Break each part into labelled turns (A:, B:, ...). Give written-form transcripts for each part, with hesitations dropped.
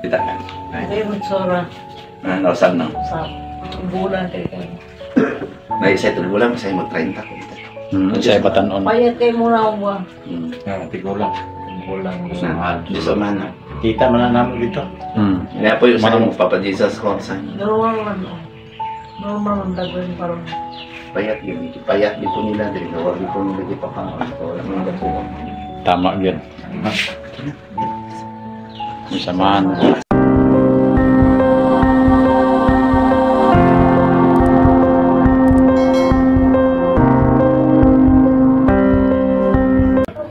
A: Kita na.
B: Ay, magsora.
A: Ah, nausap na.
B: Sa bulan kay kay.
A: Na isa ito gulang sa mo 30 ko ito.
C: Sa batanon.
B: Payat kay mo na ba?
D: Ah, tigulang. Tigulang.
A: Na, Diyos man na.
E: Kita man na namin dito.
A: Kaya po yung sa mo Papa Jesus ko sa
B: Normal man. Normal man dagwin parang.
A: payat yun. Payat dito nila dito. Wag dito nila di pa Wala mga gatuwa.
C: Tama gyud. Samahan.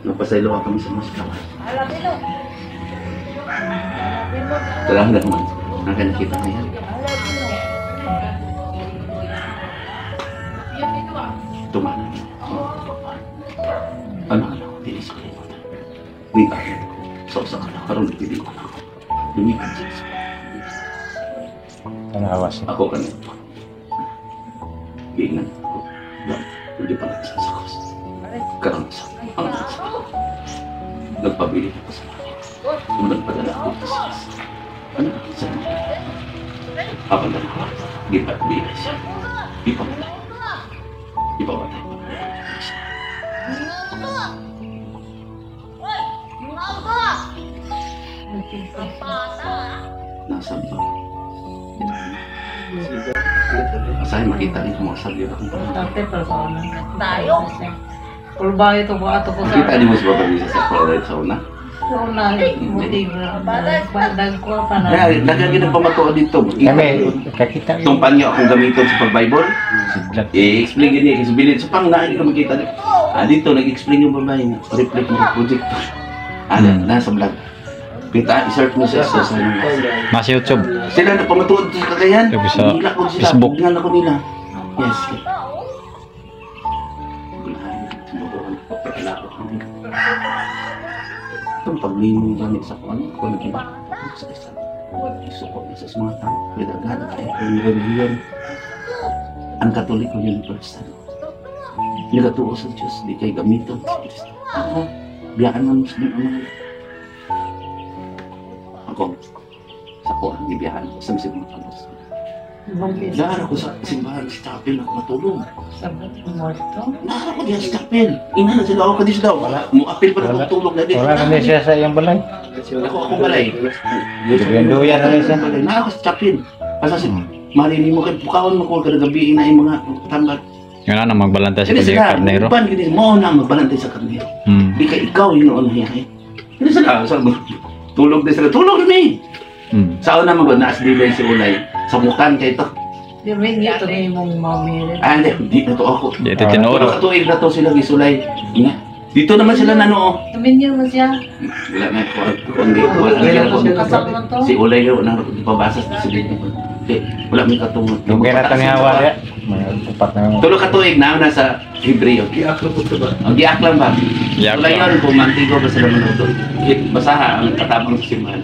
A: Napasaylo ka kami sa mga Salamat naman. Ang nakita ngayon. Tumana. Ano ano? Tinis ko yung mata. Ni ko. Sa ka na. Karoon hindi ko na ako. Lumikat siya sa
E: Tanawas.
A: Ako ka na. Giingnan ko. Ba, hindi pa nagsasakos. Karoon sa ang sa Nagpabili ako sa mga. Kung nagpadala ako sa ano sa Apan na ako. Di pa di siya. Di pa matay. Di pa matay. Nasa ba? Asahin makita ni kung masabi akong panahon.
B: Dati para sa una. Tayo. Pulbayo to ba ato ko sa.
A: Makita ni mo sa Papa Jesus sa Florida sa una.
B: Sa una, mutig na. Bandag ko pa na.
A: Kaya daghang gid ang pamatuod dito. Makita
E: Kami,
A: yun.
E: kakita.
A: Itong panyo akong gamiton sa pag-Bible.
E: Sidlat.
A: I-explain gini kasi bilin sa pang na ko makita dito. Ah, dito nag-explain yung babae na reflect mo projector. Ah, nasa vlog. Kita i-search mo sa sa
C: Nasa YouTube.
A: Sila na pamatuod sa kakayan.
C: Sabi sa
A: Nila ko sila.
C: Facebook.
A: Tingnan ako nila. Yes. Itong paglingon gamit sa kung ano, kung ano ba? Sa isa. Isuko na sa mga tao. Gadagan, ay kung relihiyon. Ang Katoliko universal. Nagatuo sa Diyos, di kay gamiton sa Kristo. Ako, biyaan ng Muslim ang mga ako, sa kuan, gibiyahan ko sa mga kalos. Daan ako sa simbahan sa chapel ako matulog.
B: Sa muerto.
A: Nara ko diyan sa chapel. Ina na sila ako kadis daw. Wala. Mo-apil pa na
E: Wala.
A: akong tulog na din.
E: Wala na siya sa iyang balay.
A: Ako ako balay.
E: Duyan-duyan na siya.
A: Balay. Nara ako sa chapel. Asa si Mali nimo kay pukawon mo ko kada gabi ina yung mga tambal.
C: Nga na magbalantay sa
A: Kini
C: kanya
A: sila,
C: karnero.
A: uban kini mo na magbalantay sa karnero. Di kay ikaw yun ang hiya. Kini sila sa tulog din sila. Tulog ni. Sa una magod na asdilay si Ulay. Sa mukan kay to.
B: Di rin ito na imong mami.
A: Ah, hindi, hindi na to ako.
C: Di ito tinuod.
A: Pero katuig na to sila gisulay. Ina. Dito naman sila nanoo.
B: Naminyo man siya.
A: Wala na ko kundi wala na ko.
B: Kasal man to.
A: Si Ulay wala na pabasa sa silid. Di, wala may katungod.
E: Dugay na ito ni Hawa. Mga upat na.
A: Tulo ka tuig na nasa Hebreo.
D: Giaklo po ito ba?
A: Ang giaklam ba?
C: Giaklam.
A: Wala yun, kung mantigo ba sila manuto. Basaha ang katabang sa simbahan.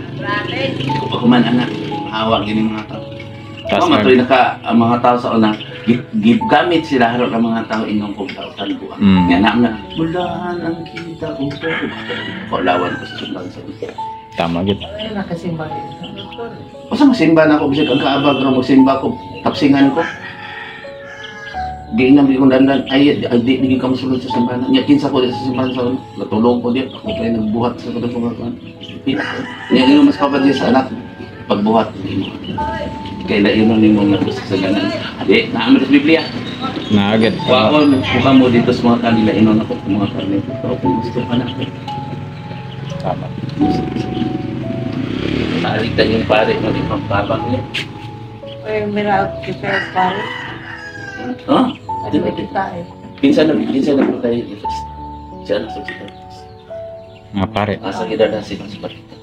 A: Kung pagkuman anak, maawa gini mga tao.
C: Tas
A: Kung matuloy na ka ang mga tao sa una, gamit sila harap ng mga tao inong kong tao tanbuan. Nga na na, mulahan ang kita ko. Kaulawan ko sa simbahan sa una.
C: Tama gid.
B: Ay, nakasimba dito.
A: Basta magsimba na ako, bisag ang kaabag ro magsimba ko, tapsingan ko. Di na kong dandan, ay, ay di di ka mosulod sa simbahan. Nya kinsa ko di sa simbahan sa una. Natulog ko di, ako pa nagbuhat sa katong mga kuan. Nya ingon mas kapad sa anak pagbuhat nimo. Kay lain nimo nga sa ganan. Di, naa man sa Biblia.
C: Na agad.
A: Waon, buka mo dito sa mga kanila inon ako sa mga kanila. Pero kung gusto ka na.
C: Tama.
A: Naalitan yung pare mo di pampabang niya.
B: Ay, mira, kita pare.
A: Oh,
B: Ano ba kita eh?
A: Kinsa na po tayo dito. Siya na sa kita.
C: Nga pare.
A: Asa kita na sila sa parita.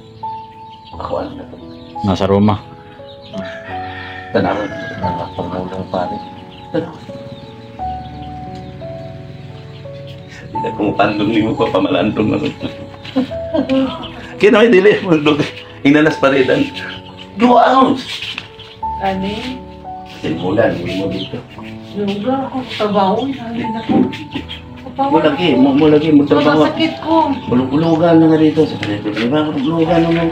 A: Ako alam na to.
C: Nasa Roma.
A: Tanawan.
E: Mga pangulong pare.
A: Tanawan. Hindi ko pandong ni mo pa pamalandong na. Kaya dili mo dog. Inanas paredan. Go out.
B: Ani?
A: Simulan mo dito.
B: Lugar ako, trabaho. Halin ako.
A: Mo lagi, mo lagi mo
B: So,
A: trabaho.
B: nasakit ko.
A: Bulog-bulugan na nga dito. Sa kanila, di ba? Bulog-bulugan na mo.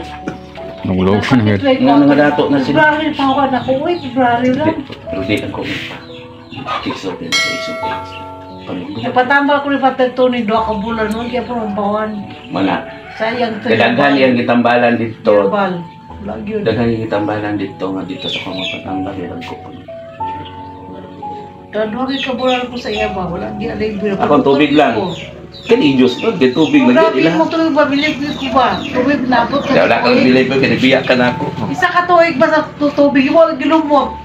C: Nagulog na gud.
A: Nga nga dato na sila.
B: February pa ako anak ko. Uy, February lang.
A: Pero di ang kumita. Isulti na sa isulti.
B: Ipatambal ko ni Father Tony duha ka bulan noon kaya po bawan.
A: Mana.
B: Sayang to.
A: Daghan yang gitambalan dito.
B: Herbal. Wala gyud.
A: Daghan yung gitambalan dito nga dito sa kong patambal ilang ko.
B: Duha ka bulan ko sa iya ba? Wala gi alay bill.
A: Akong tubig lang. Kani Diyos no, di tubig
B: Wala
A: lagi ila.
B: mo tubig ba bilib ko ba? Tubig na abot ka.
A: Wala kang bilib kay biyak ka na ako.
B: Isa ka tuig ba sa tubig mo gilumot.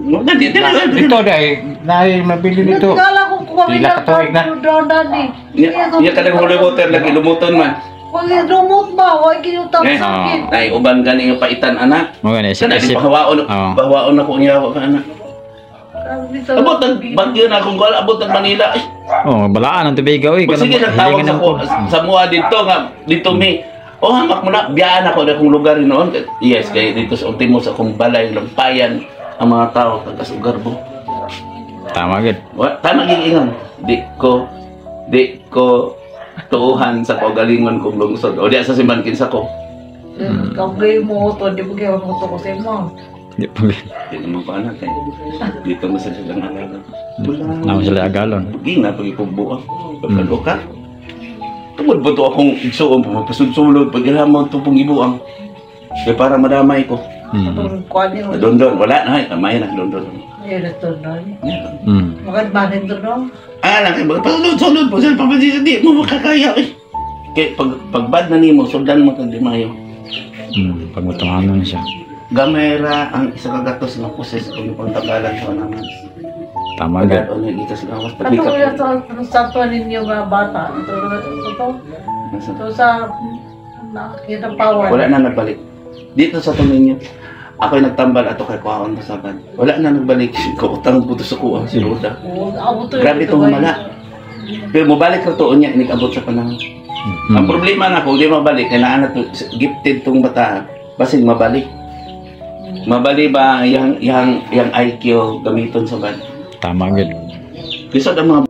A: Wala di di na.
E: Dito dai, naay mabili nito.
B: Nagkala ko kuha
E: Pila ka tuig na.
A: Niya ka nag holy water lagi lumuton man.
B: Wag lumot ba? Wag ginutang
A: Eh,
B: sa akin.
A: Ay uban gani nga paitan anak.
C: Mo gani
A: Sana di
C: isip.
A: pahawaon,
C: Oo.
A: pahawaon ako niya ako ka anak. Abot ang Bagyo na akong kuwan, abot ang Manila. Ay,
C: Oh, balaan ang tubig oy.
A: sige nagtawag sa ko sa mua dito nga dito mi. Oh, hamak mo na biyaan ako na akong lugar noon. Yes, kay dito sa ultimo sa akong balay lampayan ang mga tao tagas Ugarbo.
C: Tama gud.
A: Wa tama gyud ingon. Di ko tuuhan sa kaugalingon kong lungsod. O diya sa simban kinsa ko.
B: Kung mo to, di mo kaya mo to ko sa imo.
C: Di pa gud.
A: Di naman ko anak kay dito mo sa silang alaga.
C: Naon sila agalon.
A: Paging na pagikubuang. Pagkalo ka. Tungod ba to akong igsuon, pagpasulod, paghilamon, tupong ibuang. Kaya para madamay ko.
B: Atong kuan niyo.
A: Dondon, wala na, kamay na, dondon.
B: Ayun na to, no? Magandbanin to, no?
A: Ah, lang, pagpasulod, pagsulod, pagpasulod, di mo makakaya. Eh. Kaya pagbad na nimo, sundan mo kang dimayo.
C: Pagmutunganon siya.
A: Gamera ang isa ka gatos nga poses kung pagtagalan sa naman.
C: Tama gud.
A: Pagdadon yung ikas gawas
B: Ato
A: paglikap.
B: ko sa santo ninyo mga bata. Ito, ito, ito sa nakakita power.
A: Wala na nagbalik. Dito sa tuminyo. Ako'y nagtambal ato kay kuhaon sa sabad. Wala na nagbalik. Kautang buto sa kuha si Roda.
B: Oo, abot to.
A: Grabe itong humala. Pero mobalik ka tuon niya, inikabot sa panahon. Ang problema na kung di mabalik, kailangan na to, gifted tong bata. Basig mabalik. Mabali ba yang yang yang IQ gamiton sa bad?
C: Tama gud.
A: Lisod ang mga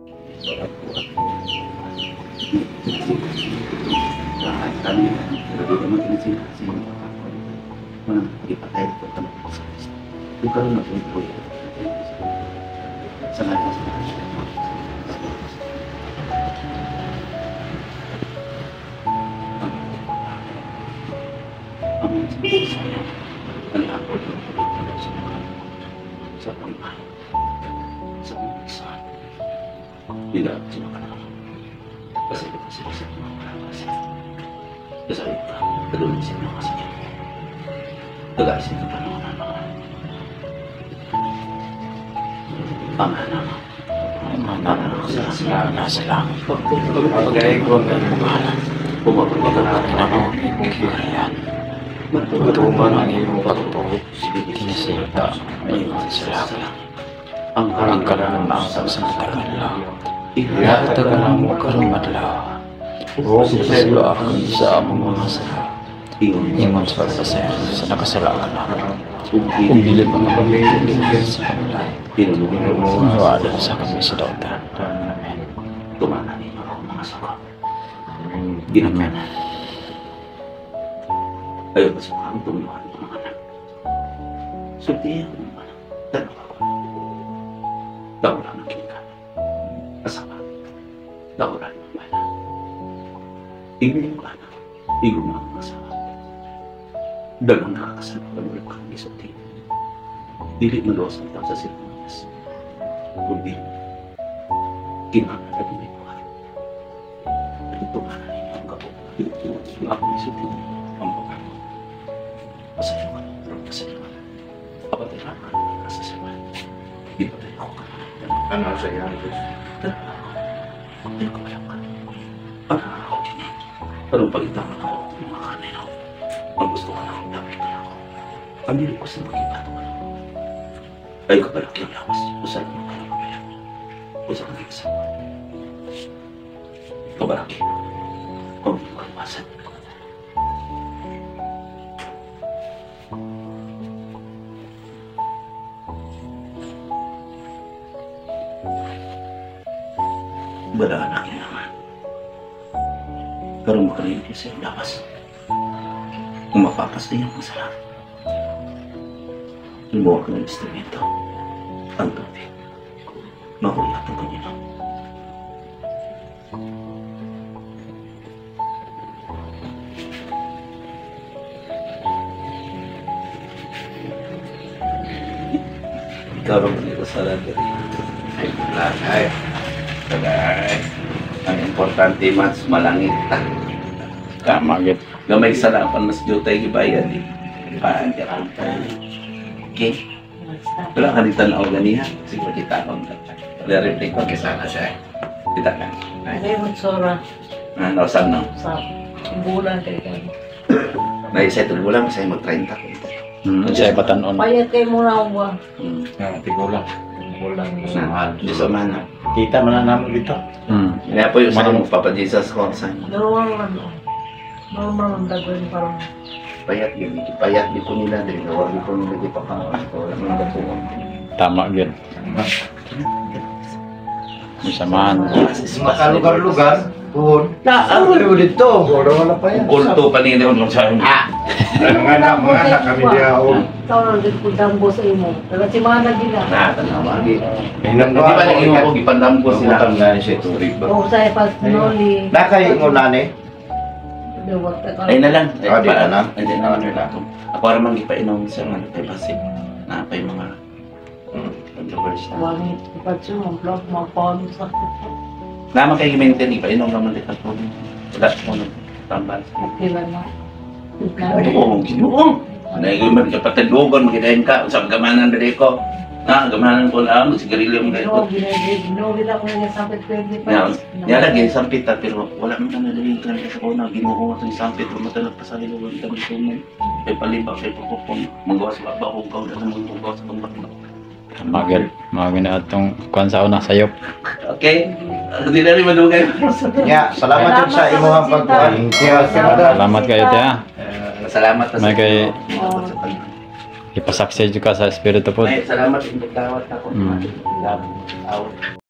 C: Ang kalanang sa matagal. Ihatag mo karong adlaw. Sila akong sa among mga sala. Ingon sa pagpasaya sa nakasala ka na. Ug dili pa nga kami sa kanila. Wala sa kami sa dautan. Amen.
A: Tumana ninyo ako mga sagot. Amen. Ayaw pa sa kang tumuluhan ng mga anak. Sulti ang mga anak. Tanong ako. Dauran ang kinikan. Asawa. Dauran ang bala. Ibig mo anak. Igo mo ang asawa. Dagang nakakasama ka wala kang isulti. Dili maluwas ang tao sa sirmonas. Kundi, kinahanglan may buhay. Tumana ninyo ang gabo. Ang akong isulti. Ang pagkako. Pasayo ka. Pasayo ka. Apatay ka. Nasa sama. Ipatay ako ka.
D: Ano sa iyo?
A: Pero kawalan ka. Ano ako din eh. Pero pag-itawan ako, mga karne ako. Ang gusto ka na ako, dapat ka na ako. Ang dili ko sa mag-ipato ka na ako. Ay kabalaki ang lawas. Usa lang ka ng pamilya. Usa kang kasama. Kabalaki. Ang iyong kalwasan. Wala anak niya naman. Pero makarinig sa iyong lawas. Kung mapapasaya ang sarap. Gumawa ka ng instrumento. Ang tubig. Mahulat ang kanya. Ikaw rin ito sa lahat. Ay, ay. Ay. Ang importante mas malangit ta.
C: Tama gid.
A: Gamay sa lapan mas jutay gibayad eh. Paandiyan tayo. Okay? Wala ka dito na ganiha. Sige, kita akong Wala-reply ko.
E: Kisana siya eh.
A: Kita ka.
B: Ay, magsora.
A: Ah, nausan na.
B: Sa bulan kay kay.
A: Naisa ito. Wala mo sa'yo mag-30 ko.
C: Siya batanon.
B: Payat kay muna ako ba?
D: Tigulang. Tigulang.
A: Mahal. Diyos ama na.
E: Kita man na namin dito.
A: Kaya po yung sa Papa Jesus ko. Sa
B: Normal man. Normal man dagwin parang.
A: payat yun. Payat di ko nila. Dahil nawag di ko nila. Di pa pangalan ko. Wala nang datuon.
C: Tama gid. Samahan.
E: Makalugar-lugar. Buhon. Naano mo dito? Wala wala pa yan.
A: Kulto pa nila yung sa
E: Mga anak, mga anak kami diya.
B: Ikaw lang din ko dambo sa imo. Pero si mana gina.
A: Na, tanawa. Di
E: Hinam
A: ba lang yung ako gipandamgo sila?
D: Utang na siya turig ba?
B: O sa pas noli.
E: Nakay mo nani.
A: Ay na lang. Ay,
E: Ah, di na lang.
A: Ay, di na lang. Ako ramang gipainom sa mga kay Basig. Na pa yung mga controversial.
B: Wangit patso mo blog mo pon sa
A: Naman kay maintain ipainom naman dito ko. Wala ko nang tambal.
B: kila na.
A: Oo, Ginoo. Naigo man kapatid dugon magidayon ka sa gamanan diri ko. Na gamanan ko lang sigarilyo mo
B: No,
A: dito.
B: ginoo gina ko niya sampit pwede
A: Ya,
B: pa.
A: ya lagi sampit ta pero wala man na dali kan sa una Ginoo atong sampit mo talag pasahilo wala kami tumong. Kay paliba kay pagpupon magawas ba ba kung kaw na magawas sa kong bakla.
C: Tama gid. Mga gina atong kuan sa una sayop.
A: Okay? Hindi na rin madugay.
E: Ya, salamat jud sa imong pagkuhan.
C: Salamat kayo tiya.
A: Salamat sa
C: May kay- Ipasaksi jud ka sa espiritu po.
A: May salamat sa pagtawad ako. Awat.